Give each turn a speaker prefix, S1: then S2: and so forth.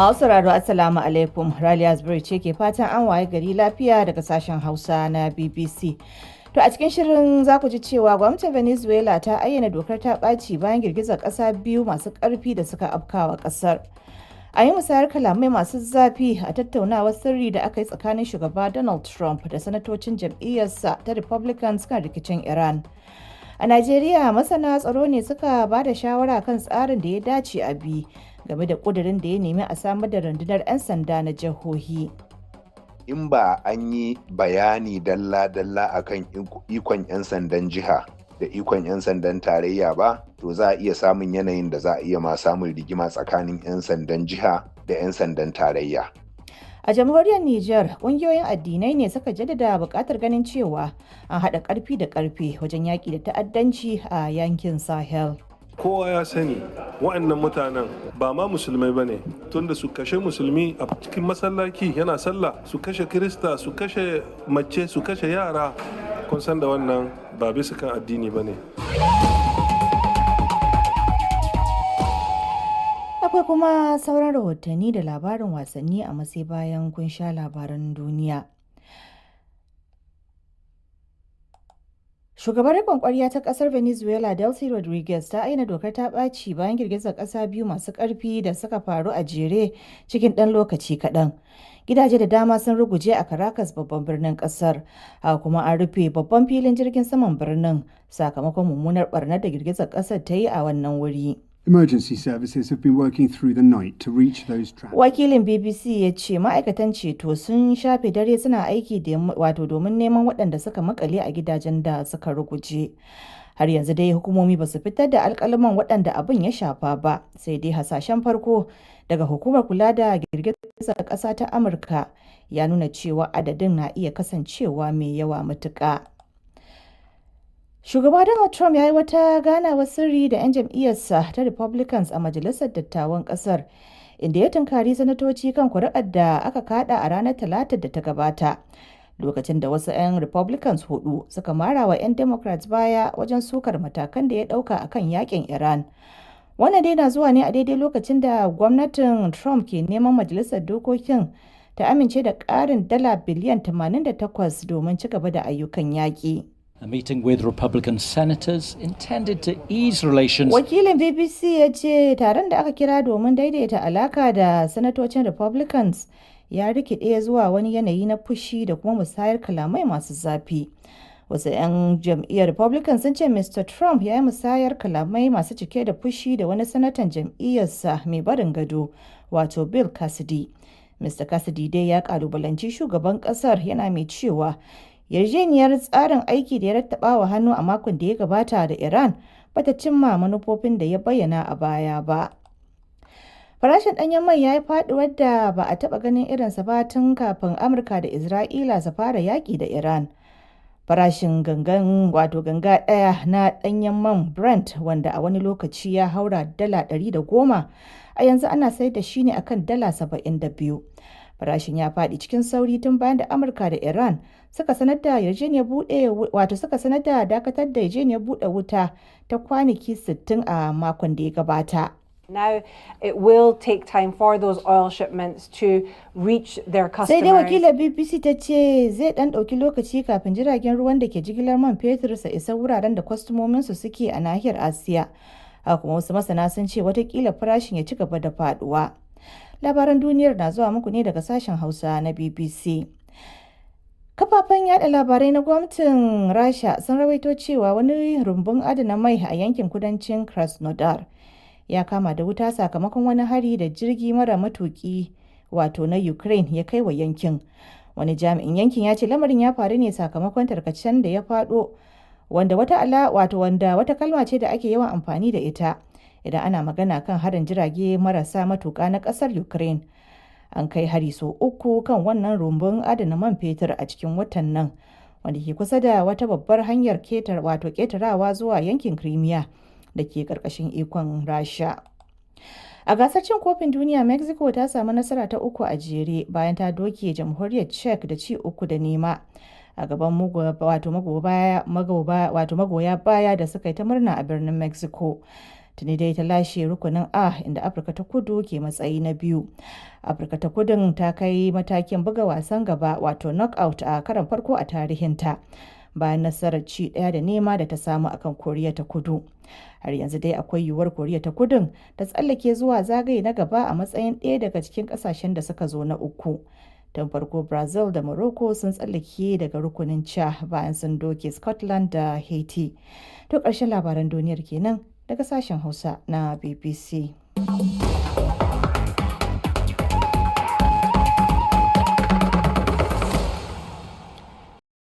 S1: Masu sauraro, Assalamu alaikum. Raliya Zubairu ce ke fatan an waye gari lafiya daga sashen Hausa na BBC. To, a cikin shirin za ku ji cewa gwamnatin Venezuela ta ayyana dokar ta ɓaci bayan girgizar ƙasa biyu masu ƙarfi da suka afkawa ƙasar. A yi musayar kalamai masu zafi a tattaunawar sirri da aka yi tsakanin shugaba Donald Trump da sanatocin jam'iyyarsa ta Republicans kan rikicin Iran. A Najeriya, masana tsaro ne suka ba da shawara kan tsarin da ya dace a bi game da ƙudurin da ya nemi a samar da rundunar 'yan sanda na jihohi.
S2: In ba an yi bayani dalla-dalla akan ikon 'yan sandan jiha da ikon 'yan sandan tarayya ba, to za a iya samun yanayin da za a iya ma samun rigima tsakanin 'yan sandan jiha da 'yan sandan tarayya.
S1: A jamhuriyar Nijar, ƙungiyoyin addinai ne suka jaddada buƙatar ganin cewa an haɗa ƙarfi da ƙarfe wajen yaƙi da ta'addanci a yankin Sahel.
S3: Kowa ya sani wa'annan mutanen ba ma musulmai ba ne, tunda su kashe musulmi a cikin masallaci yana sallah, su kashe Kirista, su kashe mace, su kashe yara. Kun san da wannan ba bisa kan addini ba ne.
S1: Akwai kuma sauran rahotanni da labarin wasanni a matsayi bayan kun sha labaran duniya. Shugabar riƙon ƙwarya ta ƙasar Venezuela, Delcy Rodriguez, ta ayyana dokar ta ɓaci bayan girgizar ƙasa biyu masu ƙarfi da suka faru a jere cikin ɗan lokaci kaɗan. Gidaje da dama sun ruguje a Caracas, babban birnin ƙasar, haka kuma an rufe babban filin jirgin saman birnin sakamakon mummunar ɓarnar da girgizar ƙasar ta yi a wannan wuri.
S4: Emergency services have been working through the night to reach those trapped.
S1: Wakilin BBC ya ce ma'aikatan ceto sun shafe dare suna aiki wato domin neman waɗanda suka makale a gidajen da suka ruguje. Har yanzu dai hukumomi ba su fitar da alkalaman waɗanda abin ya shafa ba, sai dai hasashen farko daga hukumar kula da girgizar ƙasa ta Amurka ya nuna cewa adadin na iya kasancewa mai yawa matuƙa. Shugaba Donald Trump ya yi wata ganawar sirri da 'yan jam'iyyarsa ta Republicans a Majalisar Dattawan Ƙasar, inda ya tunkari sanatoci kan kuri'ar da aka kada a ranar Talatar da ta gabata, lokacin da wasu 'yan Republicans hudu suka mara wa 'yan Democrats baya wajen sukar matakan da ya ɗauka a kan yakin Iran. Wannan dai na zuwa ne a daidai lokacin da gwamnatin Trump ke neman Majalisar Dokokin ta amince da ƙarin dala biliyan 88 domin ci gaba da ayyukan yaƙi.
S5: A meeting with Republican senators intended to ease relations.
S1: Wakilin BBC ya ce taron da aka kira domin daidaita alaka da sanatocin Republicans ya rikide zuwa wani yanayi na fushi da kuma musayar kalamai masu zafi. Wasu 'yan jam'iyyar Republican sun ce Mr. Trump ya yi musayar kalamai masu cike da fushi da wani sanatan jam'iyyarsa mai barin gado, wato Bill Cassidy. Mr. Cassidy dai ya kalubalanci shugaban kasar, yana mai cewa yarjejeniyar tsarin aiki da ya rattaba wa hannu a makon da ya gabata da Iran bata cimma manufofin da ya bayyana a baya ba. Farashin ɗanyen mai ya yi faɗuwar da ba a taɓa ganin irinsa ba tun kafin Amurka da Isra'ila su fara yaƙi da Iran. Farashin gangan, wato ganga ɗaya na ɗanyen man Brent, wanda a wani lokaci ya haura dala 110, a yanzu ana sayar da shi ne akan dala 72. Farashin ya faɗi cikin sauri tun bayan da Amurka da Iran suka sanar da yarjejeniyar buɗe, wato suka sanar da dakatar da yarjejeniyar buɗe wuta ta kwanaki 60 a makon da ya gabata.
S6: Now, it will take time for those oil shipments to reach their
S1: Sai dai
S6: customers.
S1: wakilar BBC ta ce zai dan ɗauki lokaci kafin jiragen ruwan da ke jigilar man fetur su isa wuraren da kwastomominsu suke a nahiyar Asiya. Haka kuma wasu masana sun ce watakila farashin ya ci gaba da faduwa. Labaran duniyar na zuwa muku ne daga sashen Hausa na BBC. Kafafen yada labarai na gwamnatin Rasha sun rawaito cewa wani rumbun adana mai a yankin kudancin Krasnodar ya kama da wuta sakamakon wani hari da jirgi mara matuki, wato na Ukraine, ya kai wa yankin. Wani jami'in yankin ya ce lamarin ya faru ne sakamakon tarkacen da ya faɗo, wanda wata ala wato wanda wata kalma ce da ake yawan amfani da ita idan ana magana kan harin jirage marasa matuƙa na ƙasar Ukraine. An kai hari sau uku kan wannan rumbun adana man fetur a cikin watan nan, wanda ke kusa da wata babbar hanyar ketar wato ketarawa zuwa yankin Crimea da ke ƙarƙashin ikon Rasha. A gasar cin kofin duniya, Mexico ta samu nasara ta uku a jere bayan ta doke jamhuriyar Czech da ci 3-0 a gaban wato magoya baya da suka yi ta murna a birnin Mexico. Tuni dai ta lashe rukunin A inda Afirka ta Kudu ke matsayi na biyu. Afirka ta Kudun ta kai matakin buga wasan gaba wato knockout a karon farko a tarihinta, bayan nasarar ci 1-0 da ta samu akan Koriya ta Kudu. Har yanzu dai akwai yiwuwar Koriya ta Kudun ta tsallake zuwa zagaye na gaba a matsayin ɗaya daga cikin ƙasashen da suka zo na uku. Tun farko Brazil da Morocco sun tsallake daga rukunin C bayan sun doke Scotland da Haiti. To ƙarshen labaran duniyar kenan daga sashen Hausa na BBC.